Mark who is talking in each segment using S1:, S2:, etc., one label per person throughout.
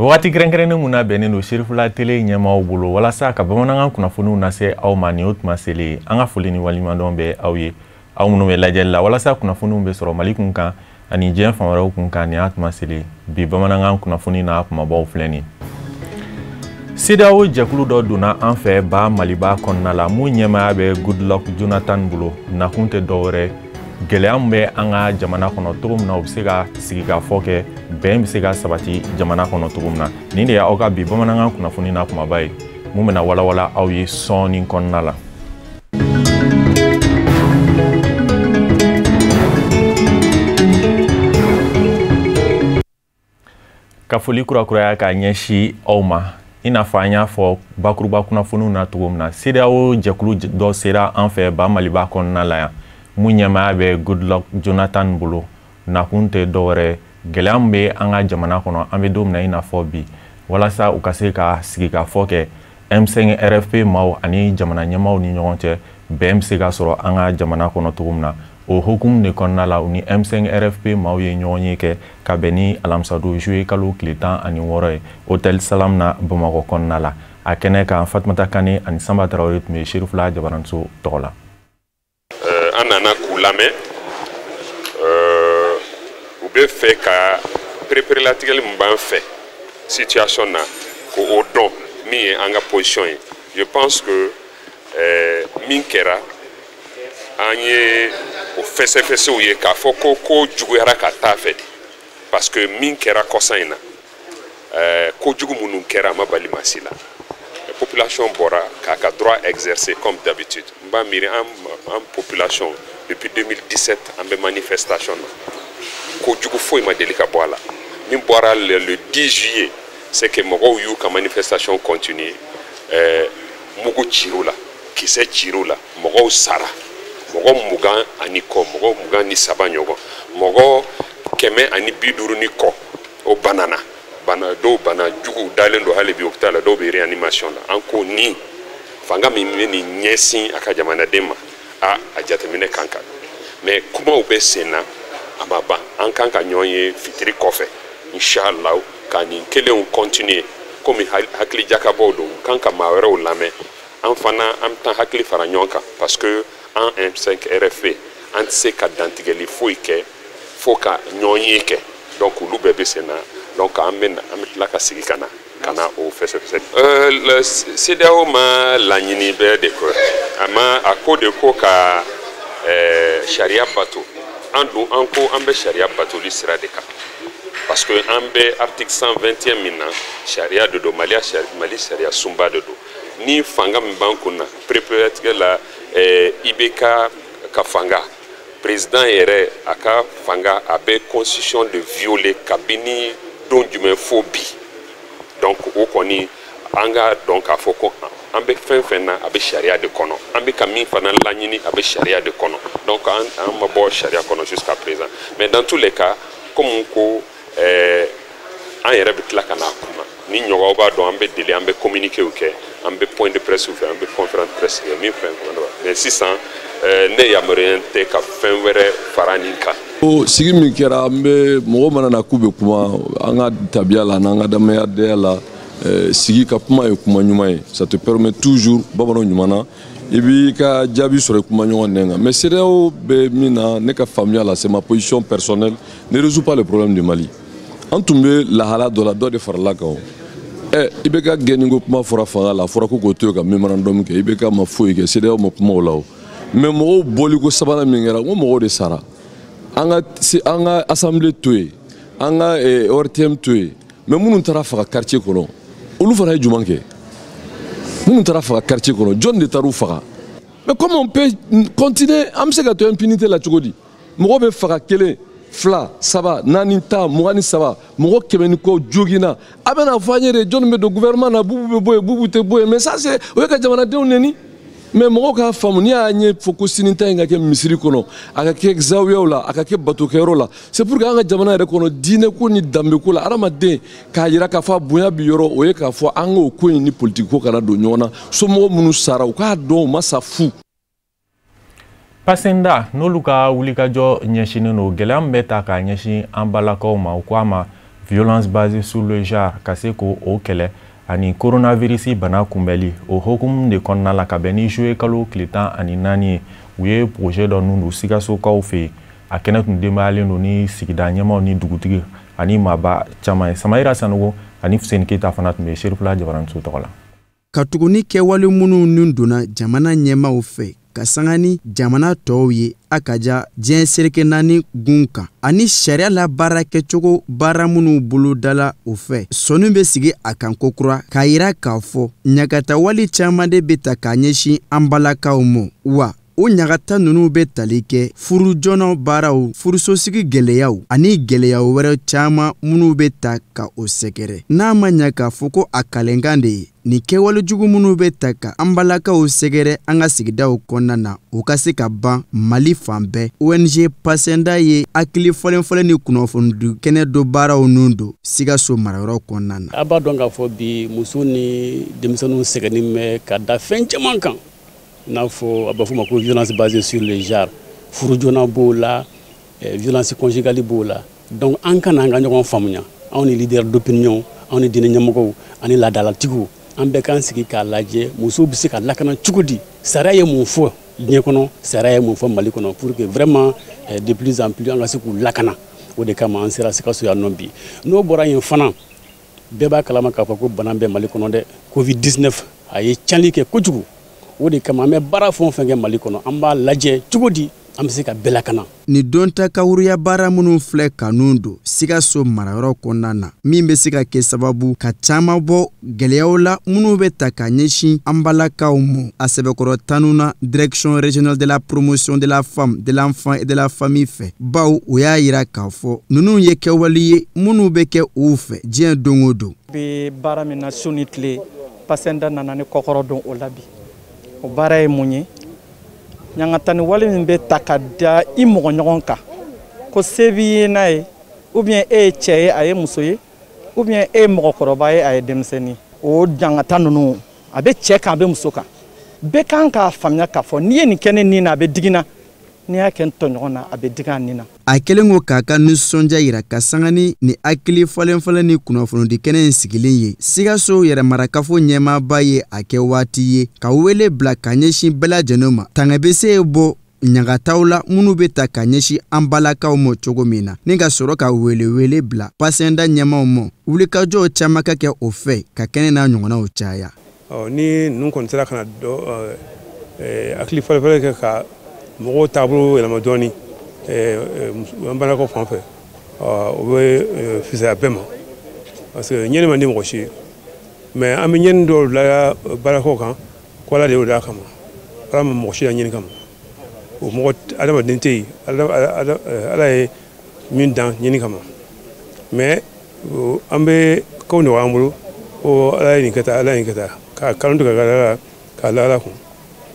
S1: Wagati kɛrɛnkɛrɛnnen mun bɛnnen don Cherifla Télé ɲɛmaaw bolo walasa ka bamanankan kunnafoniw lase aw ma, nin o tuma selen. An ka foli ni waleɲumandɔn bɛ aw ye, aw minnu bɛ lajɛli la walasa kunnafoniw bɛ sɔrɔ Mali kun kan ani diɲɛ fan wɛrɛw kun kan. Nin y'a tuma selen. Bi bamanankan kunnafoni n'a kumabaw filɛ nin. CEDEAO jɛkulu dɔ donna an fɛ ba Maliba kɔnɔna la, mun ɲɛmaaya bɛ Goodluck Jonathan bolo. Nakun tɛ dɔwɛrɛ, gɛlɛya min bɛ an ka jamana kɔnɔ cogo min na, u bɛ se ka sigikafɔ kɛ, bɛn bɛ se ka sabati jamana kɔnɔ cogo min na. Nin de y'aw ka bi bamanankan kunnafoni n'a kumaba ye, mun bɛna walawala aw ye sɔɔni kɔnɔna la. Ka foli kurakuraya k'a ɲɛsin aw ma, i n'a fɔ an y'a fɔ bakuruba kunnafoniw na cogo min na, CEDEAO jɛkulu dɔ sera an fɛ ba Maliba kɔnɔna la yan, mun ɲɛmaaya bɛ Goodluck Jonathan bolo. Nakun tɛ dɔwɛrɛ, gɛlɛya min bɛ an ka jamana kɔnɔ, an bɛ don min na i n'a fɔ bi, walasa u ka se ka sigikafɔ kɛ M5 RFP maaw ani jamana ɲɛmaaw ni ɲɔgɔn cɛ, bɛn bɛ se ka sɔrɔ an ka jamana kɔnɔ cogo min na. O hukumu de kɔnɔna la, u ni M5 RFP maaw ye ɲɔgɔn ye kɛ ka bɛn ni alamisadon juillet kalo tile 16 ye, Hôtel Salam na Bamakɔ kɔnɔna la. A kɛnɛ kan, Fatumata Kane ani Sanba Tarawele tun bɛ Cherifla Jabaranso tɔgɔ la.
S2: An nana k'u lamɛn. U bɛ fɛ ka pereperelatigɛli min b'an fɛ situation na, k'o dɔn min ye an ka position ye. Je pense que min kɛra, an ye o fɛsɛfɛsɛw ye k'a fɔ ko ko juguyara ka taa fɛ de, parce que min kɛra kɔsa in na, kojugu minnu kɛra, a ma bali maa si la. Population bɔra k'a ka droit exercer comme d'habitude. N b'a miiri an population, depuis 2017 an bɛ manifestation na, kojugu foyi ma deli ka bɔ a la. Min bɔra le 10 juillet, c'est que mɔgɔw y'u ka manifestation continuer, mugu cir'u la, kisɛ cir'u la, mɔgɔw sara, mɔgɔ 20 ani kɔ, mɔgɔ 23 ɲɔgɔn, mɔgɔ 150 ni kɔ o banana, bana dɔw bana jugu dalen don hali bi hôpital la, dɔw bɛ réanimation la. An ko ni fanga min bɛ nin ɲɛsin a ka jamanaden ma, a jateminɛ kan ka, mais kumaw bɛ sen na, a ma ban. An kan ka ɲɔgɔn ye fitiri kɔfɛ inshallah, ka nin kelenw continuer. Komi hakili jakabɔw don, u kan ka maa wɛrɛw lamɛn. An fana an bɛ taa hakili fara ɲɔgɔn kan, parce que an M5 RFP, an tɛ se ka dantigɛli foyi kɛ fo ka ɲɔgɔn ye kɛ. Donc olu bɛɛ bɛ sen na. Donc an bɛ tila ka sigi ka na o fɛsɛfɛsɛ. Le CEDEAO ma laɲini bɛɛ de kɛ, a ma a ko de ko ka sariya bato. An dun, an ko an bɛ sariya batoli sira de kan, parce que an bɛ article 121 min na, sariya de don, Mali sariya sunba de don. Ni fanga min b'an kun na pereperelatigɛ la, IBK ka fanga, président yɛrɛ a ka fanga, a bɛ constitution de violer kabini don jumɛn fo bi. Donc o kɔni, an ka dɔn k'a fɔ ko an bɛ fɛn fɛn na, a bɛ sariya de kɔnɔ. An bɛ ka min fana laɲini, a bɛ sariya de kɔnɔ. Donc an ma bɔ sariya kɔnɔ jusqu'à présent. Mais dans tous les cas, comme ko an yɛrɛ bɛ tila ka n'a kuma ni ɲɔgɔn b'a dɔn, an bɛ deli, an bɛ communiqué kɛ, an bɛ point de presse fɛ, an bɛ conférence presse kɛ min fɛn fɛn. Mais sisan, ne yamaruya tɛ ka fɛn wɛrɛ fara nin kan.
S3: O sigi min kɛra, an bɛ mɔgɔ mana na k'u bɛ kuma, an ka tabiya la n'an ka adamadenya la, sigi ka kuma ye kuma ɲuman ye. Ça te permet toujours, bamananw ɲuman na, i b'i ka jaabi sɔrɔ i kuma ɲɔgɔn nɛn kan. Mais CEDEAO bɛ min na, ne ka faamuya la, c'est ma position personnelle, ne résout pas le problème du Mali. An tun bɛ lahala dɔ la, dɔ de farala kan. O ɛ IBK gɛnni ko kuma fɔra fanga la, a fɔra ko k'o to yen ka mémorandum kɛ. IBK ma foyi kɛ, CEDEAO ma kuma o la. O mais mɔgɔw bɔli ko sabanan min kɛra, n ko mɔgɔw de sara. An ka assemblée to yen, an ka ORTM to yen, mais minnu taara faga quartier kɔnɔ, olu fana ye jumɛn kɛ? Minnu taara faga quartier kɔnɔ, jɔn de taar'u faga? Mais comment on peut continuer? An bɛ se ka to impunité la cogo di? Mɔgɔ bɛ faga kelen, fila, saba, naani, 10, 23, mɔgɔ 100 ni kɔ joginna. A bɛna fɔ an ye de jɔnni bɛ don gouvernement na, Bubu bɛ bɔ yen, Bubu tɛ bɔ yen. Mais ça, c'est o ye ka jamanadenw neni. Mais mɔgɔw k'a faamu, n'i y'a ɲɛ fɔ ko sini ta in ka kɛ misiri kɔnɔ, a ka kɛ zawiyaw la, a ka kɛ batokɛyɔrɔ la, c'est pour que an ka jamana yɛrɛ kɔnɔ, diinɛ ko ni danbeko la, hadamaden k'a yira k'a fɔ a bonya bi yɔrɔ. O ye k'a fɔ an k'o ko in ni politiki ko kana don ɲɔgɔn na. Somɔgɔw minnu sara, u k'a dɔn u ma sa fu.
S1: Pasenda n'olu ka wulikajɔ ɲɛsinnen don gɛlɛya min bɛ ta k'a ɲɛsin an balakaw ma, u ko a ma Violence basée sur le genre, ka se k'o kɛlɛ ani coronavirus bana kunbɛli. O hokumu de kɔnɔna la, ka bɛn ni juillet kalo tile 14 ye, u ye projet dɔ nun don Sikasokaw fɛ yen. A kɛnɛ tun denbayalen don ni sigida ɲɛmaaw ni dugutigi ani maaba caman ye. Samayira Sanogo ani Fuseni Keyita fana tun bɛ Serifula Jabaraniso tɔgɔ la.
S4: Ka tuguni kɛwale minnu nun donna jamana ɲɛmaaw fɛ ka sanga ni jamana tɔw ye, a ka ja diɲɛ seleke naani gun kan, ani sariya la baara kɛcogo baara minnu bolodala o fɛ, sɔnni bɛ sigi a kan kokura k'a yira k'a fɔ ɲagatawale caman de bɛ ta k'a ɲɛsin an balakaw ma. Wa o ɲagata ninnu bɛ tali kɛ furu joona baaraw, furusosigi gɛlɛyaw ani gɛlɛya wɛrɛ caman minnu bɛ ta ka o sɛgɛrɛ. N'a ma ɲɛ k'a fɔ ko a kalenkan de ye nin kɛwale jugu minnu bɛ ta ka an balakaw sɛgɛrɛ an ka sigidaw kɔnɔna na, o ka se ka ban Mali fan bɛɛ. ONG Pasenda ye hakili fɔlen-fɔlen ni kunnafonidi kɛnɛ dɔ baaraw nun don Sikaso marayɔrɔ kɔnɔna na.
S5: A b'a dɔn k'a fɔ bi muso ni denmisɛnninw sɛgɛnnen bɛ ka da fɛn caman kan, i n'a fɔ a b'a fɔ ma ko violence basée sur le genre, furu joona b'o la, violence conjugale b'o la. Donc an ka n'an ka ɲɔgɔn faamuya, anw ni leader d'opinion, anw ni diinɛ ɲɛmɔgɔw ani laadalatigiw, an bɛɛ k'an sigi k'a lajɛ musow bɛ se ka lakana cogo di, sariya ye mun fɔ diɲɛ kɔnɔ, sariya ye mun fɔ Mali kɔnɔ, pour que vraiment de plus en plus an ka se k'u lakana. O de kama an sera Sikaso yan nɔ bi. N'o bɔra yen fana, bɛɛ b'a kalama k'a fɔ ko bana bɛ Mali kɔnɔ dɛ, Covid-19 a ye tiɲɛni kɛ kojugu. O de kama an bɛ baara fɛn o fɛn kɛ Mali kɔnɔ, an b'a lajɛ cogo di an bɛ se ka bɛɛ lakana.
S4: Nin don ta kawuruya baara minnu filɛ kanu don Sikaso marayɔrɔ kɔnɔna na, min bɛ se ka kɛ sababu ka caman bɔ gɛlɛyaw la minnu bɛ ta ka ɲɛsin an balakaw ma. A sɛbɛkɔrɔ tanu na Direction régionale de la promotion de la femme, de l'enfant et de la famille fɛ, bawo o y'a yira k'a fɔ ninnu ye kɛwale ye minnu bɛ kɛ u fɛ diɲɛ don o don.
S6: Bɛ baara min na su ni tile, Pasenda nana ni kɔkɔrɔ don o la bi. O baara ye mun ye? Ɲangatani wale min bɛ ta ka da i mɔgɔ ɲɔgɔn kan, ko se b'i ye n'a ye, ou bien e ye cɛ ye a ye muso ye, ou bien e ye mɔgɔkɔrɔba ye a ye denmisɛnnin. O ɲangata ninnu a bɛ cɛ kan, a bɛ muso kan. Bɛɛ kan k'a faamuya k'a fɔ n'i ye nin kɛ ne nin na, a bɛ digi n na, n'i y'a kɛ n tɔɲɔgɔn na, a bɛ digi a nin na.
S4: A kɛlen ko k'a ka nisɔndiya yira ka sanga ni nin hakili falen-falen ni kunnafonidi kɛnɛ in sigilen ye, Sikaso yɛrɛmarakafo ɲɛmaaba ye a kɛ waati ye ka wele bila ka ɲɛsin bɛɛ lajɛlen ma, tanga bɛ se bɔ ɲagataw la minnu bɛ ta ka ɲɛsin an balakaw ma cogo min na, ni ka sɔrɔ ka welewele bila Pasenda ɲɛmaaw ma, wulikajɔw caman ka kɛ o fɛ ka kɛnɛ n'a ɲɔgɔnnaw caya.
S7: Ni ninnu kɔni sera ka na dɔ hakili falen-falen kɛ ka mɔgɔw taabolo yɛlɛma dɔɔni an balakaw fan fɛ, o bɛ fisaya bɛɛ ma, parce que ɲɛni man di mɔgɔ si ye, mais an bɛ ɲɛni dɔw la balakaw kan ko Ala de y'o d'a kama, Ala ma mɔgɔ si la ɲɛni kama, o mɔgɔ adamaden tɛ yen, Ala ye min dan ɲɛni kama, mais an bɛ kow nɔgɔya an bolo ko Ala ye nin kɛ tan, Ala ye nin kɛ tan, k'a kanu tigɛ k'a la Ala kun,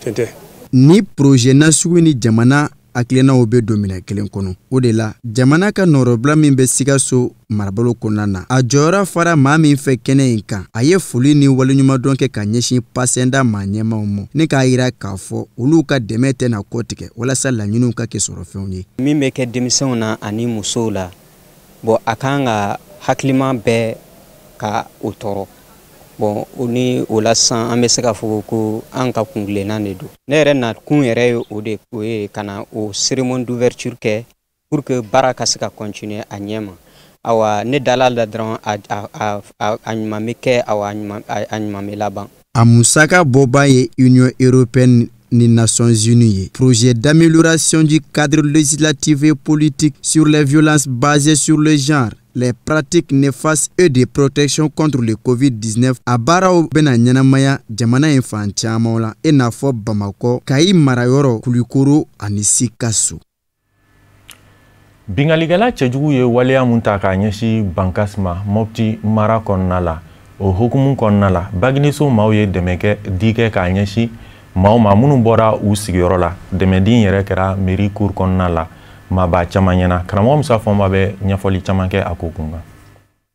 S7: tiɲɛ tɛ.
S4: Ni projet nasugu ni jamana hakilinaw bɛ don minɛn kelen kɔnɔ, o de la jamana ka nɔrɔbila min bɛ Sikaso marabolo kɔnɔna na, a jɔyɔrɔ fara maa min fɛ kɛnɛ in kan, a ye foli ni waleɲumandɔn kɛ ka ɲɛsin Pasenda maa ɲɛmaaw ma, ni k'a yira k'a fɔ olu ka dɛmɛ tɛna kɔtigɛ walasa laɲiniw ka kɛ sɔrɔfɛnw ye.
S8: Min bɛ kɛ denmisɛnw na ani musow la, bon a kan ka hakilima bɛɛ ka o tɔɔrɔ. Bon o ni o la sisan an bɛ se k'a fɔ ko an ka kunkilenna de don. Ne yɛrɛ na kun yɛrɛ ye o de o ye ka na o cérémonie d'ouverture kɛ pour que baara ka se ka continuer a ɲɛ ma. Awa ne dala la dɔrɔn a ɲuman bɛ kɛ, awa a ɲuman bɛ laban.
S4: A musaka bɔba ye Union européenne ni Nations Unies ye. Projet d'amélioration du cadre législatif et politique sur les violences basées sur le genre, les pratiques néfastes et de protection contre le Covid-19, a baaraw bɛna ɲɛnamaya jamana in fan caman la, i n'a fɔ Bamakɔ, Kayi marayɔrɔ, Kulukoro ani Sikaso.
S1: Binkannikɛla cɛjugu ye waleya mun ta k'a ɲɛsin Bankas ma Mopti mara kɔnɔna la, o hukumu kɔnɔna la, Bagineso maaw ye dɛmɛ kɛ di kɛ k'a ɲɛsin maaw ma minnu bɔra u sigiyɔrɔ la. Dɛmɛden yɛrɛ kɛra mairie cour kɔnɔna la maaba caman ɲɛna. Karamɔgɔ Musa Fɔnba bɛ ɲɛfɔli caman kɛ a ko kun kan.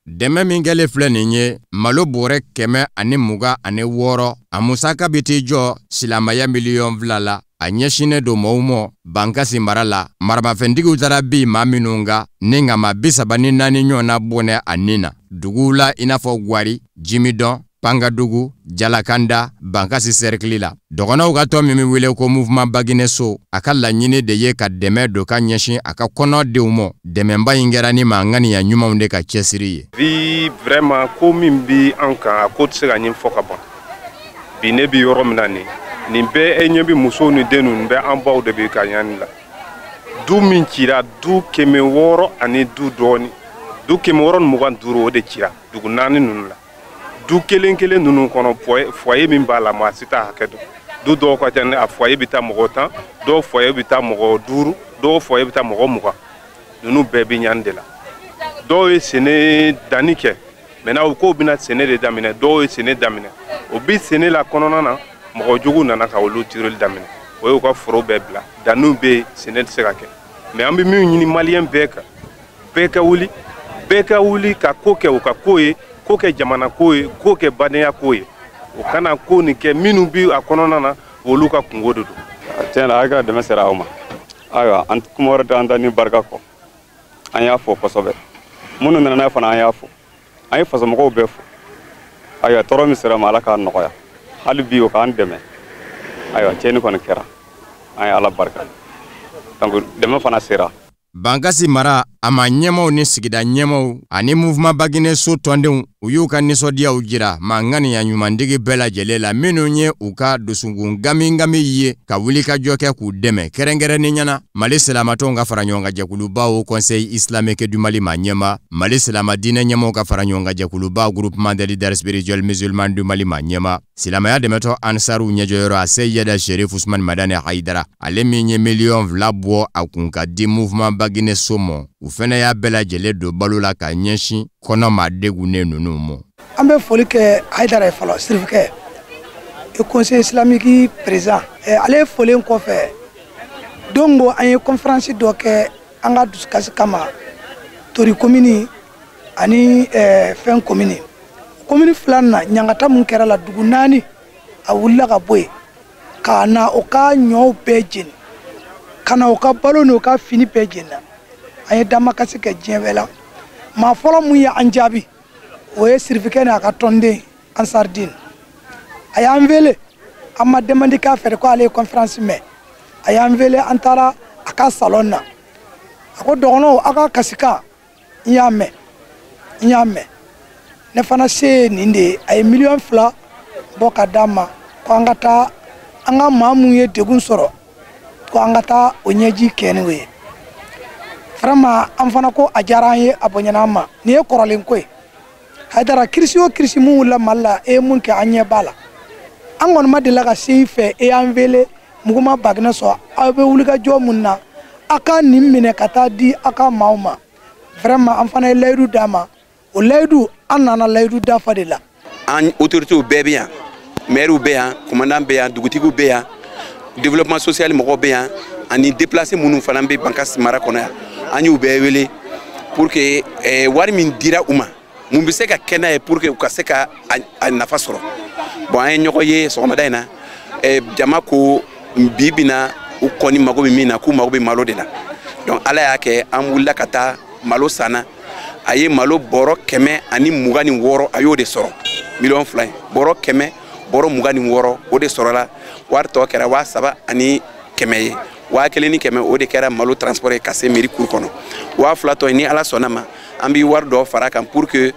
S9: Dɛmɛ min kɛlen filɛ nin ye, malo bɔrɛ 126, a musaka bɛ t'i jɔ silamɛya 2 miliyɔn la. A ɲɛsinnen don mɔgɔw ma Bankasi mara la, maramafɛntigiw taara bin maa minnu kan ni nka maa 34 ɲɔgɔnna bɔnɛ a nin na duguw la, i n'a fɔ Gwari, Jimidɔn, Pangadugu, Jalakanda, Bankasi sɛrikili la. Dɔgɔnɔw ka tɔn min bɛ wele ko Mouvement Baguinéso, a ka laɲini de ye ka dɛmɛ don ka ɲɛsin a ka kɔnɔdenw ma. Dɛmɛba in kɛra ni maa ŋaniya ɲumanw de ka cɛsiri ye.
S10: Bi vraiment ko min bi an kan, a ko tɛ se ka ɲɛfɔ ka ban. Bi ne bi yɔrɔ min na nin bɛɛ, e ɲɛ bɛ musow ni den ninnu bɛɛ, an baw de bɛ ka ɲani la. Du min cira, du 600 ani du dɔɔni, du 625, o de cira dugu naani ninnu la. Du kelen kelen ninnu kɔnɔ, foyer min b'a la, maa si t'a hakɛ dɔn. Du dɔw ka ca, a foyer bɛ taa mɔgɔ 10, dɔw foyer bɛ taa mɔgɔ 5, dɔw foyer bɛ taa mɔgɔ 20. Ninnu bɛɛ bɛ ɲani de la. Dɔw ye sɛnɛ danni kɛ, maintenant u k'o bɛna sɛnɛ de daminɛ, dɔw ye sɛnɛ daminɛ. O bi sɛnɛ la kɔnɔna na, mɔgɔ jugu nana ka olu tireli daminɛ, o y'u ka foro bɛɛ bila, danniw bɛ yen, sɛnɛ tɛ se ka kɛ. Mais an bɛ min ɲini maliyɛn bɛɛ kan, bɛɛ ka wuli, bɛɛ ka wuli ka ko kɛ u ka ko ye, ko kɛ jamana ko ye, ko kɛ badenya ko ye. O kana ko nin kɛ minnu bi a kɔnɔna na, olu ka kungo de don.
S11: Tiɲɛ na, a ka dɛmɛ sera aw ma. Ayiwa, an kuma wɛrɛ tɛ an ta ni barika kɔ. An y'a fɔ kosɛbɛ. Minnu nana n'a ye fana, an y'a fɔ. An ye fasomɔgɔw bɛɛ fo. Ayiwa, tɔɔrɔ min sera ma, Ala k'a nɔgɔya. Hali bi o k'an dɛmɛ. Ayiwa, tiɲɛni kɔni kɛra. An ye Ala barika. Donc dɛmɛ fana sera.
S9: Bankasi mara a ma ɲɛmaw ni sigida ɲɛmaw ani Mouvement Baguinéso tɔndenw, u y'u ka nisɔndiyaw jira maa ŋaniya ɲumandigi bɛɛ lajɛlen la minnu ye u ka dusukun gami-gami ye ka wuli ka jɔ kɛ k'u dɛmɛ, kɛrɛnkɛrɛnnen ɲɛna Mali silamatɔnw ka fara ɲɔgɔn kan jɛkuluba Haut Conseil islamique du Mali ma ɲɛma, Mali silama diinɛ ɲɛmaw ka fara ɲɔgɔn kan jɛkuluba Groupement des leaders spirituels musulmans du Mali ma ɲɛma, silamɛya dɛmɛtɔ Ansaru ɲɛjɔyɔrɔ a Seyida Sherif Usman Madani Hayidara, ale min ye 2 miliyɔn bɔ a kun ka di Mouvement Baguinéso ma. U fɛnɛ y'a bɛɛ lajɛlen don balo la ka ɲɛsin kɔnɔ maa degunnen ninnu ma.
S12: An bɛ foli kɛ Hayidara ye fɔlɔ, sirifikɛ et conseil islamique président. Ale folen kɔfɛ, don o an ye conférence dɔ kɛ an ka dusukasi kama Tori commune ani fɛn commune. Commune filanan na, ɲangata mun kɛra la, dugu 4 a wulila ka bɔ yen ka na o ka ɲɔw bɛɛ jeni, ka na o ka balo n'o ka fini bɛɛ jeni. An ye damakasi kɛ diɲɛ bɛɛ la. Maa fɔlɔ mun ye an jaabi, o ye sirifikɛ n'a ka tɔnden Ansardine. A y'an wele, an ma demande k'a fɛ ko ale ye conférence mɛn. A y'an wele, an taara a ka salon na. A ko dɔgɔnɔw, aw ka kasikan n y'a mɛn, n y'a mɛn. Ne fana se ye nin de ye. A ye 2 miliyɔn bɔ ka d'an ma ko an ka taa an ka maa mun ye degun sɔrɔ, ko an ka taa o ɲɛji kɛ n'o ye. Vraiment an fana ko a diyara an ye, a bonyana an ma. Nin ye kɔrɔlen ko ye. Hayidara, kirisi o kirisi mun wulila Mali la, e ye mun kɛ, an ɲɛ b'a la. An kɔni ma deli ka se i fɛ, e y'an wele Mouvement Baguinéso, aw bɛ wulikajɔ mun na, a ka nin minɛ ka taa di aw ka maaw ma. Vraiment an fana ye layidu d'a ma. O layidu, an nana layidu dafa de la.
S13: An autorités bɛɛ bɛ yan, maires bɛ yan, commandant bɛ yan, dugutigiw bɛ yan, développement social mɔgɔw bɛ yan, ani déplacé minnu fana bɛ Bankasi mara kɔnɔ yan, an y'u bɛɛ wele pour que wari min dira u ma, mun bɛ se ka kɛ n'a ye pour que u ka se ka a nafa sɔrɔ. Bon, an ye ɲɔgɔn ye sɔgɔmada in na, jama ko bi bi na u kɔni mago bɛ min na, k'u mago bɛ malo de la. Donc Ala y'a kɛ, an wulila ka taa malo sanna. A ye malo bɔrɔ 126, a y'o de sɔrɔ 2 miliyɔn ye. Bɔrɔ 100, bɔrɔ 26, o de sɔrɔla. Wari tɔ kɛra 3100 ye. 1100, o de kɛra malo transport ye ka se mairie cour kɔnɔ. 2000 tɔ, ni Ala sɔnna ma, an bɛ wari dɔ fara kan pour que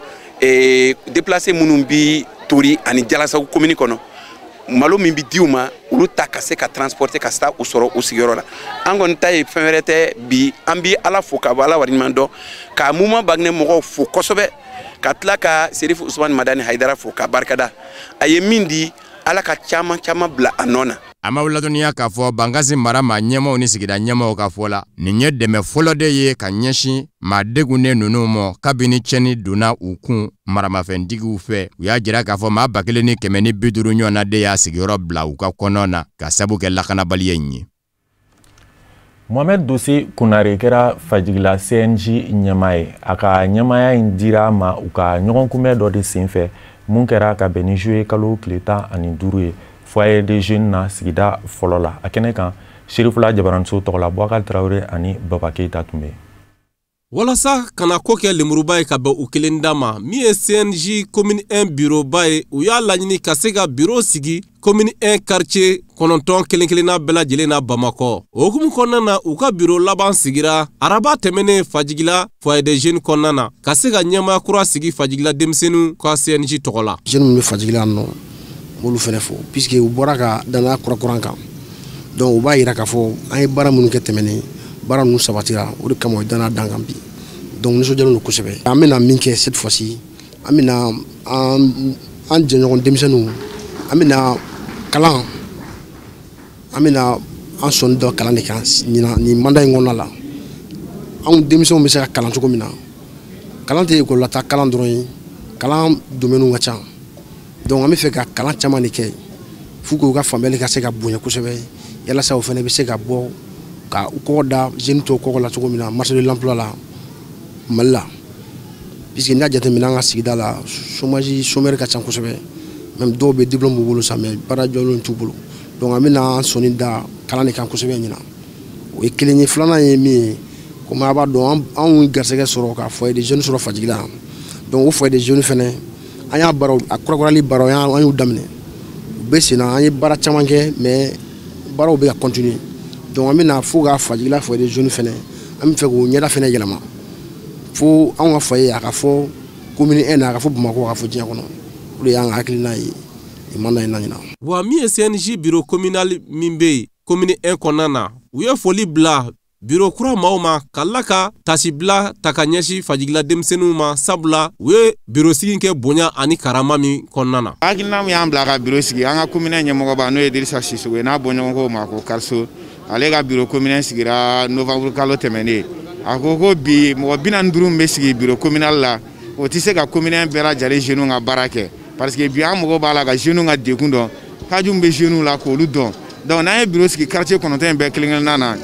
S13: déplacé minnu bi Tori ani Jalasagu commune kɔnɔ, malo min bɛ di u ma, olu ta ka se ka transporter ka taa u sɔrɔ u sigiyɔrɔ la. An kɔni ta ye fɛn wɛrɛ tɛ bi, an bi Ala fo ka Ala waleɲuman dɔn, ka Mouvement Baguiné mɔgɔw fo kosɛbɛ, ka tila ka Serif Usman Madani Hayidara fo ka barikada. A ye min di, Ala ka caman caman bila a nɔ na.
S9: A m'aw ladɔnniya k'a fɔ Bankasi mara maa ɲɛmaw ni sigida ɲɛmaw ka fɔ la, nin ye dɛmɛ fɔlɔ de ye ka ɲɛsin maa degunnen ninnu ma kabini tiɲɛni donna u kun maramafɛntigiw fɛ. U y'a jira k'a fɔ maa 1150 ɲɔgɔnna de y'a sigiyɔrɔ bila u ka kɔnɔ na ka sabu kɛ lakanabaliya in ye.
S1: Mohamed Dossi Konare kɛra Fajigila CNJ ɲɛmaa ye. A ka ɲɛmaaya in dira a ma u ka ɲɔgɔnkunbɛn dɔ de senfɛ mun kɛra ka bɛn ni juillet kalo tile 15 ye foyer des jeunes na sigida fɔlɔ la. A kɛnɛ kan Serifula Jabaranso tɔgɔ la Boubacar Traoré ani Baba Keita tun bɛ yen.
S14: Walasa kana ko kɛ lemuruba ye ka bɛn u kelen da ma, min ye CNJ commune 1 bureauba ye, u y'a laɲini ka se ka bureau sigi commune 1 quartier 9 kelen kelenna bɛɛ lajɛlen na Bamakɔ. O hukumu kɔnɔna na, u ka bureau laban sigira araba tɛmɛnen Fajigila foyer des jeunes kɔnɔna na, ka se ka ɲɛmaaya kura sigi Fajigila denmisɛnninw ka CNJ tɔgɔ la.
S15: Jeunes minnu bɛ Fajigila yan nɔ, n b'olu fɛnɛ fo puisque u bɔra ka danaya kura kuran kan, donc u b'a yira k'a fɔ an ye baara minnu kɛ tɛmɛnen, baara ninnu sabatira, o de kama u ye danaya d'an kan bi. Donc nisɔndiyalen don kosɛbɛ. An bɛna min kɛ cette fois-ci, an bɛna an jɛɲɔgɔn denmisɛnninw, an bɛna kalan, an bɛna an sɔnni dɔ kalan de kan ɲinan nin mandat in kɔnɔna la. Anw denmisɛnw bɛ se ka kalan cogo min na, kalan tɛ ekɔli la taa kalan dɔrɔn ye, kalan domaine ka ca. Donc an bɛ fɛ ka kalan caman de kɛ fo k'u ka faamuyali ka se ka bonya kosɛbɛ, yalasa o fana bɛ se ka bɔ ka u kɔgɔ da jeunes tɔw kɔgɔ la cogo min na marché de l'emploi la Mali la. Puisque n'i y'a jateminɛ an ka sigida la, chômage chômeur ka ca kosɛbɛ, même dɔw bɛ diplôme b'u bolo sa, mais baara jɔlenw t'u bolo. Donc an bɛna an sɔnni da kalan de kan kosɛbɛ ɲinan. O ye kelen ye. Filanan ye min ye, komi a b'a dɔn anw ye garisɛgɛ sɔrɔ ka foyer des jeunes sɔrɔ Fajigila. Donc o foyer des jeunes fɛnɛ, an y'a baaraw a kurakurali baaraw an y'u daminɛ, u bɛ sen na, an ye baara caman kɛ, mais baaraw bɛ ka continuer. Donc an bɛna fo ka Fajigila foyer des jeunes fɛnɛ, an bɛ fɛ k'o ɲɛda fɛnɛ yɛlɛma fo anw ka foyer a ka fɔ commune 1 na, a ka fɔ Bamakɔ, a ka fɔ diɲɛ kɔnɔ. O de y'an ka hakilina ye nin mandat in na ɲinan.
S14: Wa min ye CNJ bureau communal min bɛ yen commune 1 kɔnɔna na, u ye foli bila bureau kura maaw ma ka la ka tasibila ta ka ɲɛsin Fajigila denmisɛnninw ma, sabula u ye bureau sigi kɛ bonya ani karama min kɔnɔna na.
S16: Hakilina min y'an bila ka bureau sigi, an ka commune ɲɛmɔgɔba n'o ye Dirisa Sisoko ye, n'a bɔɲɔgɔnko ma ko Kariso, ale ka bureau communal sigira novembre kalo tɛmɛnen. A ko ko bi mɔgɔ 45 min bɛ sigi bureau communal la, o tɛ se ka commune bɛɛ lajɛlen jeunes ka baara kɛ, parce que bi an mago b'a la ka jeunes ka degun dɔn, haju min bɛ jeunes la k'olu dɔn. Donc n'an ye bureau sigi quartier 9 in bɛɛ kelen kelenna na,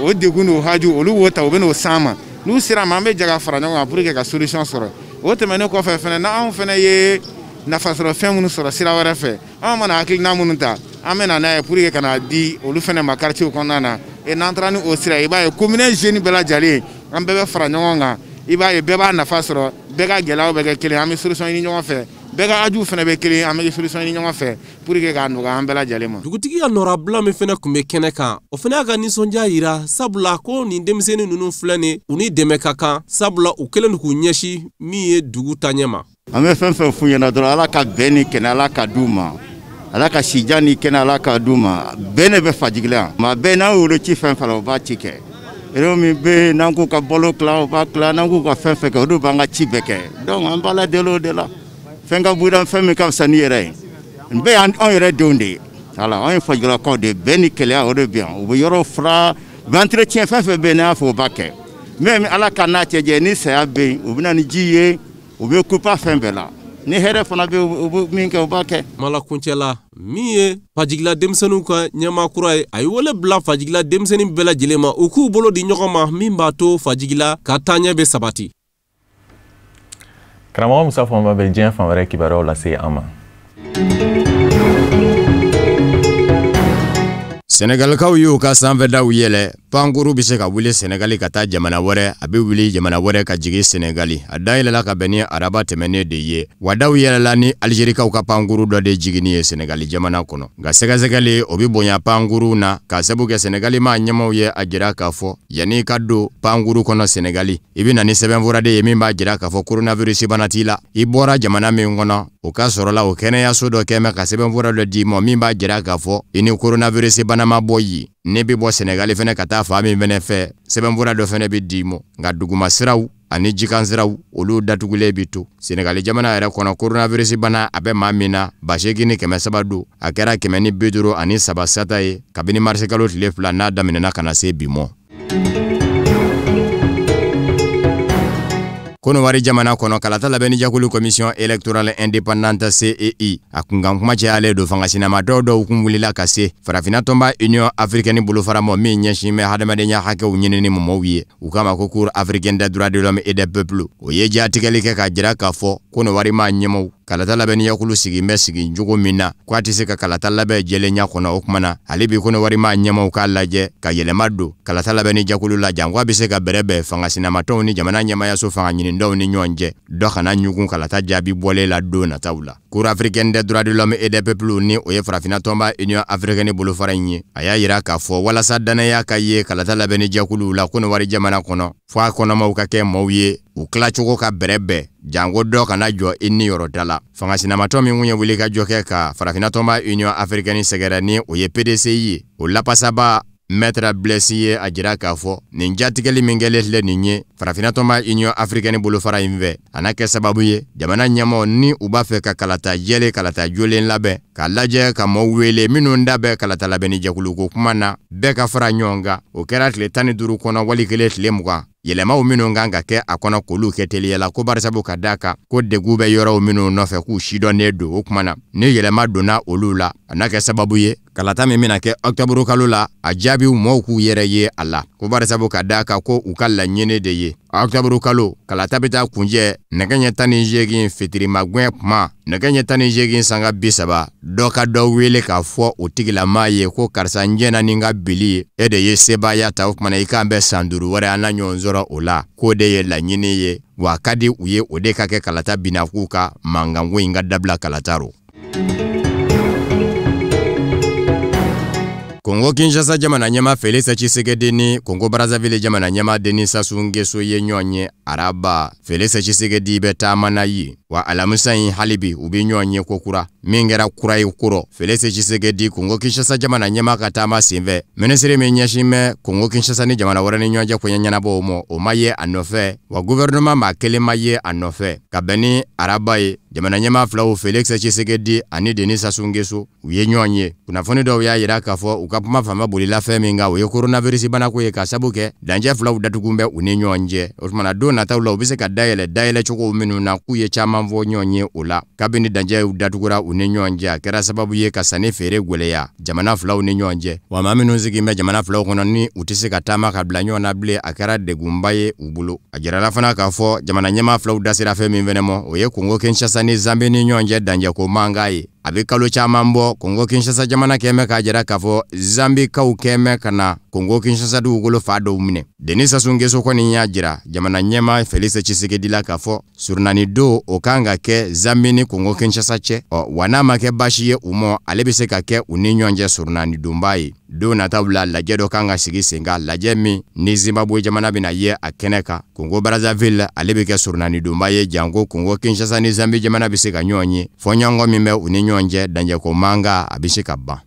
S16: o degun n'o haju olu b'o ta, u bɛ n'o s'an ma. N'u sera ma, an bɛ jɛ ka fara ɲɔgɔn kan pour que ka solution sɔrɔ. O tɛmɛnen kɔfɛ fɛnɛ, n'anw fɛnɛ ye nafasɔrɔ fɛn minnu sɔrɔ sira wɛrɛ fɛ, anw mana hakilina minnu ta, an bɛ na n'a ye pour que ka na di olu fɛnɛ ma quartier kɔnɔna na. Et n'an taara ni o sira ye, i b'a ye commune jeune bɛɛ lajɛlen, an bɛɛ bɛ fara ɲɔgɔn kan, i b'a ye bɛɛ b'a nafa sɔrɔ, bɛɛ ka gɛlɛyaw bɛ kɛ kelen, an bɛ solution ɲini ɲɔgɔn fɛ, bɛɛ ka ajuw fɛnɛ bɛ kelen, an bɛ solution ɲini ɲɔgɔn fɛ pour que k'a nɔgɔya an bɛɛ lajɛlen ma.
S14: Dugutigi ka nɔrabila min fɛnɛ tun bɛ kɛnɛ kan, o fɛnɛ y'a ka nisɔndiya yira, sabula ko nin denmisɛnnin ninnu filɛ nin, u ni dɛmɛ ka kan, sabula u kɛlen don k'u ɲɛsin min ye dugu taɲɛ ma.
S17: An bɛ fɛn fɛn f'u ɲɛna dɔrɔn, Ala ka bɛn ni kɛnɛ Ala ka d'u ma, Ala ka sijan ni kɛnɛ Ala ka d'u ma. Bɛn de bɛ Fajigila yan, maa bɛɛ n'an y'olu ci fɛn fɛn la, u b'a ci kɛ. Réseau min bɛ yen, n'an k'u ka balo tila, u b'a tila, n'an k'u ka fɛn fɛn kɛ, olu b'an ka ci bɛɛ kɛ. Donc an b'Ala deli o de la. Fɛn ka bɔ fɛn min ka fisa ni yɛrɛ ye, nin bɛɛ y'anw yɛrɛ denw de ye. Wala, anw ye Fajigilakaw de ye, bɛn ni kɛlɛya o de bɛ yan. U bɛ yɔrɔ fura, u bɛ entretien fɛn fɛn bɛ yen, n'a y'a fɔ u b'a kɛ. Même Ala ka n'a cɛ jɛ, ni saya bɛ yen, u bɛ na ni ji ye, u bɛ coupa fɛn bɛɛ la. Ni hɛrɛ fana bɛ yen, u bɛ min kɛ, u b'a kɛ.
S14: Malakuncɛ la, min ye Fajigila denmisɛnninw ka ɲɛmaa kura ye, a ye wele bila Fajigila denmisɛnnin bɛɛ lajɛlen ma, u k'u bolo di ɲɔgɔn ma, min b'a to Fajigila ka taaɲɛ bɛ sabati.
S1: Karamɔgɔ Musa Fɔnba bɛ diɲɛ fan wɛrɛ kibaruyaw lase an ma.
S9: Senegalikaw y'u ka sanfɛdaw yɛlɛ, pankuru bɛ se ka wuli Senegali ka taa jamana wɛrɛ, a bɛ wuli jamana wɛrɛ ka jigin Senegali. A dayɛlɛla ka bɛn ni araba tɛmɛnen de ye. Wa daw yɛlɛla ni Alizerikaw ka pankuru dɔ de jiginni ye Senegali jamana kɔnɔ. Nka sɛgɛsɛgɛli o bɛ bonya pankuru na k'a sabu kɛ Senegali maa ɲɛmaaw ye a jira k'a fɔ yanni i ka don pankuru kɔnɔ Senegali, i bɛ na ni sɛbɛnfura de ye min b'a jira k'a fɔ coronavirus bana t'i la. I bɔra jamana min kɔnɔ, o ka sɔrɔ la o kɛnɛyaso dɔ kɛn bɛ ka sɛbɛnfura dɔ d'i ma min b'a jira k'a fɔ i ni coronavirus bana ma bɔ yen. Ne bɛ bɔ Senegali fɛnɛ ka taa fan min fɛnɛ fɛ, sɛbɛnfura dɔ fɛnɛ bɛ d'i ma. Nka dugumasiraw ani jikansiraw olu datugulen bɛ to. Senegali jamana yɛrɛ kɔnɔ, coronavirus bana a bɛ maa min na 8300 don, a kɛra 153 sata ye kabini marisi kalo tile 2 n'a daminɛna ka na se bi mɔ. Kɔnɔwari jamana kɔnɔ kalata labɛnni jɛkulu commission électorale indépendante CEI a kunkan kuma cayalen don. Fanga sinama dɔw kun wulila ka se farafinna tɔnba Union africaine bolofara mɔ min ɲɛsin bɛ hadamadenya hakɛw ɲinini mɔmɔw ye, u k'a ma ko Cour africaine des droits de l'homme et des peuples. O ye jatigɛli kɛ k'a jira k'a fɔ Kɔnɔwari maa ɲɛmaw kalata labɛnni jɛkulu sigi bɛ sigi cogo min na, k'a tɛ se ka kalata labɛn jɛlenya kɔnɔ. O kuma na, hali bi Kɔnɔwari maa ɲɛmaw k'a lajɛ ka yɛlɛma don kalata labɛnni jɛkulu la, janko a bɛ se ka bɛrɛbɛn fanga sinamatɔnw ni jamana ɲɛmayaso fanga ɲinidɔw ni ɲɔgɔn cɛ, dɔ kana ɲugun kalata jaabi bɔlen la don nataw la. Cour africaine des droits de l'homme et des peuples, ni o ye farafinna tɔnba Union africaine bolofara in ye, a y'a yira k'a fɔ walasa danaya ka ye kalata labɛnni jɛkuluw la Kɔnɔwari jamana kɔnɔ, fo a kɔnɔmaw ka kɛ maaw ye u tilacogo ka bɛrɛbɛn, janko dɔ kana jɔ i ni yɔrɔ da la. Fanga sinamatɔ min kun ye wuli ka jɔ kɛ ka farafinna tɔnba Union africaine sɛgɛrɛ, ni o ye PDCI ye, o lapasaba Maître Blaise ye a jira k'a fɔ nin jatigɛli min kɛlen filɛ nin ye farafinna tɔnba Union africaine bolofara in fɛ, a n'a kɛ sababu ye jamana ɲɛmaw ni u b'a fɛ ka kalata jɛlen, kalata jolen labɛn, k'a lajɛ ka maaw wele minnu da bɛ kalata labɛnni jɛkulu ko kuma na, bɛɛ ka fara ɲɔgɔn kan. O kɛra tile 15 kɔnɔ, wali kelen tile 20, yɛlɛmaw minnu kan ka kɛ a kɔnɔ, k'olu kɛ teliya la, ko barisabu ka d'a kan ko degun bɛ yɔrɔw minnu nɔfɛ k'u sidɔnnen don. O kuma na, ni yɛlɛma donna olu la, a n'a kɛ sababu ye kalata min bɛna kɛ ɔkutɔburu kalo la, a jaabiw mɔɔw k'u yɛrɛ ye a la, ko barisabu ka d'a kan ko u ka laɲini de ye ɔkutɔburu kalo kalata bɛ taa kunjɛ nɛgɛ ɲɛ 18 fitirimagbɛn kuma, nɛgɛ ɲɛ 18:30, dɔ ka dɔ wele k'a fɔ o tigilamaa ye ko karisa, n jɛna ni n ka bili ye, e de ye sebaaya ta, o kumana i k'an bɛn san 5 wɛrɛ, an na ɲɔgɔn sɔrɔ o la. K'o de ye laɲini ye, wa a ka di u ye o de ka kɛ kalata binna k'u ka mankanko in ka dabila kalata ro. Kongo Kinshasa jamana ɲɛmaa Félix Tshisekedi ni Kongo Brazzaville jamana ɲɛmaa Denis Sassou Nguesso ye ɲɔgɔn ye araba. Félix Tshisekedi bɛ taama na yen, wa alamisa in hali bi u bɛ ɲɔgɔn ye ko kura min kɛra kura ye kɔrɔ. Félix Tshisekedi, Kongo Kinshasa jamana ɲɛmaa ka taama senfɛ, minisiri min ɲɛsin bɛ Kongo Kinshasa ni jamana wɛrɛ ni ɲɔgɔn cɛ koɲɛ ɲɛnabɔw ma, o ma ye a nɔfɛ, wa gouvernement maa kelen ma ye a nɔfɛ. Ka bɛn ni araba ye, jamana ɲɛmaa filaw Félix Tshisekedi ani Denis Sassou Nguesso u ye ɲɔgɔn ye. Kunnafoni dɔw y'a yira k'a fɔ u ka kuma fanba bolila fɛn min kan, o ye coronavirus banako ye, ka sabu kɛ dancɛ filaw datugu bɛ u ni ɲɔgɔn cɛ. O tuma na, don nataw la u bɛ se ka dayɛlɛ dayɛlɛ cogo minnu na, k'u ye caman fɔ ɲɔgɔn ye o la. Kabini dancɛw datugura u ni ɲɔgɔn cɛ, a kɛra sababu ye ka sanni feere gwɛlɛya jamana filaw ni ɲɔgɔn cɛ, wa maa minnu sigi bɛ jamana filaw kɔnɔ ni u tɛ se ka taama ka bila ɲɔgɔn na bilen, a kɛra degunba ye u bolo. A jirala fana k'a fɔ jamana ɲɛmaa filaw da sera fɛn min fɛnɛ ma, o ye Kongo Kinshasa ni Zanbi ni ɲɔgɔn cɛ dancɛko mankan ye. A bɛ kalo caman bɔ, Kongo Kinshasa jamana kɛmɛ k'a jira k'a fɔ Zanbikaw kɛmɛ ka na Kongo Kinshasa dugukolo fa dɔw minɛ. Denis Sassou Nguesso kɔni y'a jira jamana ɲɛmaa Félix Tshisekedi la k'a fɔ surunani don o kan ka kɛ Zanbi ni Kongo Kinshasa cɛ, ɔ wa n'a ma kɛ baasi ye u ma, ale bɛ se ka kɛ u ni ɲɔgɔn cɛ surunani donba ye. Don nataw la, lajɛ dɔ kan ka sigi sen kan, lajɛ min ni Zimbabwe jamana bɛna ye a kɛnɛ kan. Kongo Brazzaville ale bɛ kɛ surunani donba ye, janko Kongo Kinshasa ni Zanbi jamana bɛ se ka ɲɔgɔn ye, fɔɲɔgɔnkɔ min bɛ u ni ɲɔgɔn cɛ dancɛko mankan, a bɛ se ka ban.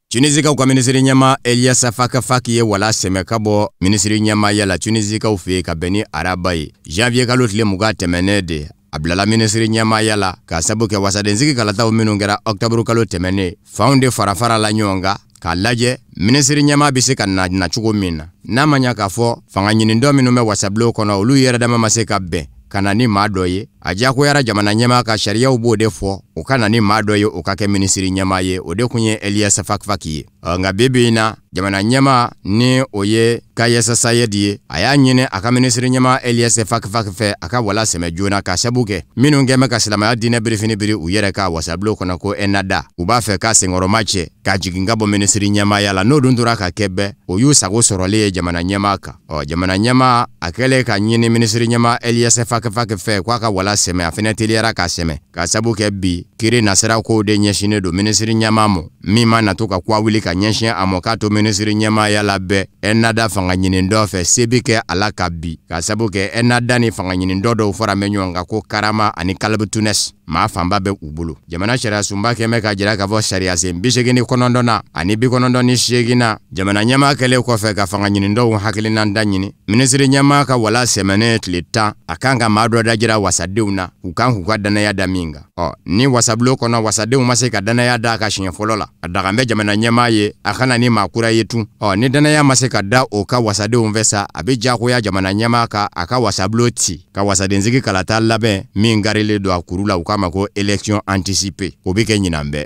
S9: Tunisikaw ka minisiri ɲɛmaa Elias Fakfak ye wala sɛmɛ ka bɔ minisiri ɲɛmaaya la Tunisikaw fɛ yen ka bɛn ni araba ye. Janvier kalo tile 20 tɛmɛnen de a bilala minisiri ɲɛmaaya la, k'a sabu kɛ wasadensigi kalataw minnu kɛra ɔkutɔburu kalo tɛmɛnen, fanw de fara la ɲɔgɔn kan k'a lajɛ minisiri ɲɛmaa bɛ se ka na cogo min na, n'a ma ɲa k'a fɔ fanga ɲinidɔ minnu bɛ wasabulon kɔnɔ, olu yɛrɛ dama ma se ka bɛn ka na ni maa dɔ ye. A diyagoyara jamana ɲɛmaa ka sariyaw b'o de fɔ, o ka na ni maa dɔ ye o ka kɛ minisiri ɲɛmaa ye, o de kun ye Elias Fakfak ye. Nka bi bi in na, jamana ɲɛmaa ni o ye Kais Saied ye, a y'a ɲini a ka minisiri ɲɛmaa Elias Fakfak fɛ a ka wala sɛmɛ joona, ka sabu kɛ minnu kɛn bɛ ka silamɛya diinɛ birifini biri u yɛrɛ ka wasabulon kɔnɔ ko Ennahda, u b'a fɛ k'a senkɔrɔma cɛ k'a jigin ka bɔ minisiri ɲɛmaaya la. N'o dun tora ka kɛ bɛɛ, o y'u sago sɔrɔlen ye jamana ɲɛmaa kan. Ɔ jamana ɲɛmaa a kɛlen ka ɲini minisiri ɲɛmaa Elias Fakfak fɛ k'a ka wala sɛmɛ, a fɛnɛ teliyara k'a sɛmɛ, ka sabu kɛ bi kiri nasira kow de ɲɛsinnen don minisiri ɲɛmaa ma, min ma na to ka kuwa wuli ka ɲɛsin a ma k'a to minisiri ɲɛmaaya la bɛɛ Ennahda fanga ɲinindɔ fɛ se bi kɛ a la ka bi, ka sabu kɛ Ennahda ni fanga ɲinindɔ dɔw fara bɛ ɲɔgɔn kan ko Karama ani Kalbi Tunes, maa fanba bɛ u bolo. Jamana sariya sunba kɛmɛ k'a jira k'a fɔ sariya sen 89 ani 98, jamana ɲɛmaa kɛlen kɔfɛ ka fanga ɲinindɔw hakilinata ɲini, minisiri ɲɛmaa ka wala sɛmɛnen tile 10, a kan ka maa dɔ da jira wasadenw na, u kan k'u ka danaya da min kan. Ɔ ni wasadenw wasabulon kɔnɔ wasadenw ma se ka danaya da a ka siɲɛ fɔlɔ la. A dagan bɛ jamana ɲɛmaa ye a kana ni maa kura ye tun. Ɔ ni danaya ma se ka da o ka wasadenw fɛ sa, a bɛ diyagoya jamana ɲɛmaa ka a ka wasabulon ci ka wasadensigi kalata labɛn min garilen don a kuru la, u k'a ma ko élection anticipée. O bɛ kɛ ɲinan bɛɛ.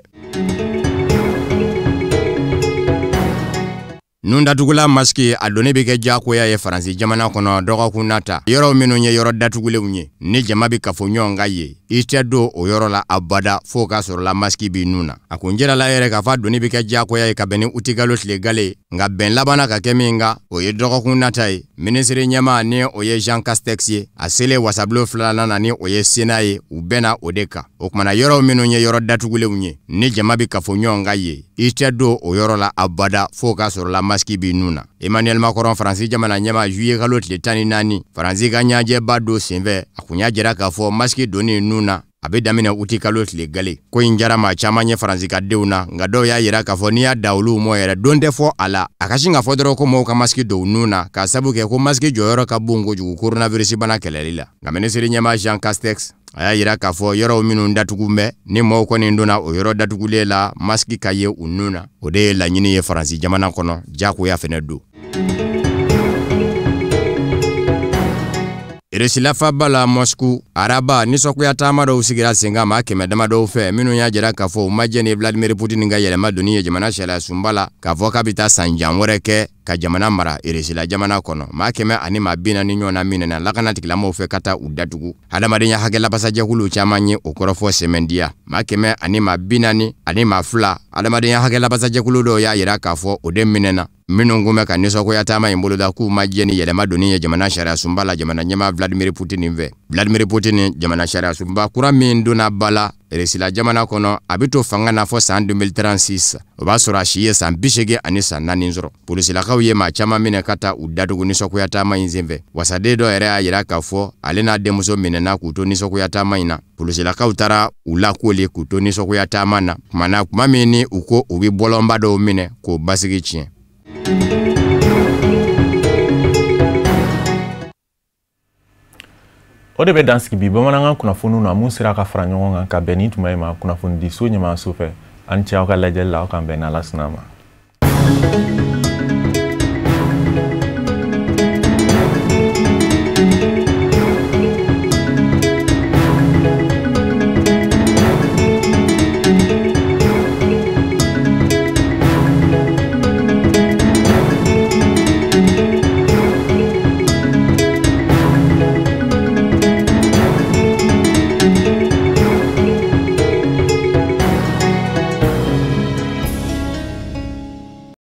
S9: Nun datugula masque a donni bɛ kɛ diyagoya ye Faransi jamana kɔnɔ dɔgɔkun nata. Yɔrɔ minnu ye yɔrɔ datugulenw ye ni jama bɛ kafo ɲɔgɔn kan yen, i tɛ don o yɔrɔ la abada fo k'a sɔrɔ la masque b'i nun na. A kun jirala yɛrɛ k'a fɔ a donni bɛ kɛ diyagoya ye ka bɛn ni utikalo tile gale, nka bɛn labanna ka kɛ min kan o ye dɔgɔkun nata ye. Minisiri ɲɛmaa ni o ye Jean Castex ye, a selen wasabulon filanan na ni o ye Sénat ye, u bɛnna o de kan. O kumana yɔrɔ minnu ye yɔrɔ datugulenw ye ni jama bɛ kafo ɲɔgɔn kan yen, i tɛ don o yɔrɔ la abada fo k'a sɔrɔ la masque b'i nun na. Emmanuel Macron, Faransi jamana ɲɛmaa, juillet kalo tile 14 Faransi ka ɲɛnajɛba dɔ senfɛ, a kun y'a jira k'a fɔ masque donni nun na a bɛ daminɛ utikalo tile gale. Ko in diyara maa caman ye Faransi ka denw na, nka dɔw y'a jira k'a fɔ n'i y'a da olu mɔ yɛrɛ don tɛ fɔ a la. A ka sin k'a fɔ dɔrɔn ko mɔgɔw ka masque don u nun na k'a sabu kɛ ko masque jɔyɔrɔ ka bon kojugu coronavirus bana kɛlɛli la. Nka minisiri ɲɛmaa Jean Castex a y'a jira k'a fɔ yɔrɔw minnu datugu bɛ ni mɔgɔw kɔni donna o yɔrɔ datugulen la masque ka ye u nun na, o de ye laɲini ye Faransi jamana kɔnɔ, diyagoya fɛnɛ don. Irisila faaba la Moscou, araba nisɔngoya taama dɔw sigira sen kan maa 100 damadɔw fɛ minnu y'a jira k'a fɔ u ma jɛn ni Vladimir Poutine ka yɛlɛma donni ye jamana sariya sunba la k'a fɔ k'a bɛ taa san jan wɛrɛ kɛ ka jamana mara Irisila jamana kɔnɔ. Maa 140 ɲɔgɔnna minɛna lakana tigilamɔgɔw fɛ ka taa u datugu. Hadamadenya hakɛ labasajɛkulu caman ye o kɔrɔfɔ sɛmɛndiya. Maa 142 hadamadenya hakɛ labasajɛkulu dɔw y'a jira k'a fɔ o de minɛna minnu kun bɛ ka nisɔngoya taama in boloda k'u ma jɛn ni yɛlɛma donni ye jamana sariya sunba la jamana ɲɛmaa Vladimir Poutine fɛ. Vladimir Poutine jamana sariya sunba kura min donna ba la Irisila jamana kɔnɔ, a bɛ to fanga na fɔ san 2036. O b'a sɔrɔ a si ye san 84 sɔrɔ. Polisilakaw ye maa caman minɛ ka taa u datugu nisɔngoya taama in senfɛ. Wasaden dɔ yɛrɛ y'a jira k'a fɔ ale n'a denmuso minɛna k'u to nisɔngoya taama in na. Polisilakaw taara u lakoli k'u to nisɔngoya taama na. Kuma na kuma min ni u ko u bɛ bɔlɔnba dɔw minɛ k'o basigi tiɲɛ.
S1: O de bɛ dan sigi bi bamanankan kunnafoniw na mun sera ka fara ɲɔgɔn kan ka bɛn ni tuma in ma kunnafonidiso ɲɛmaaso fɛ. An ni ce aw ka lajɛli la, aw k'an bɛn n'Ala sɔnna ma.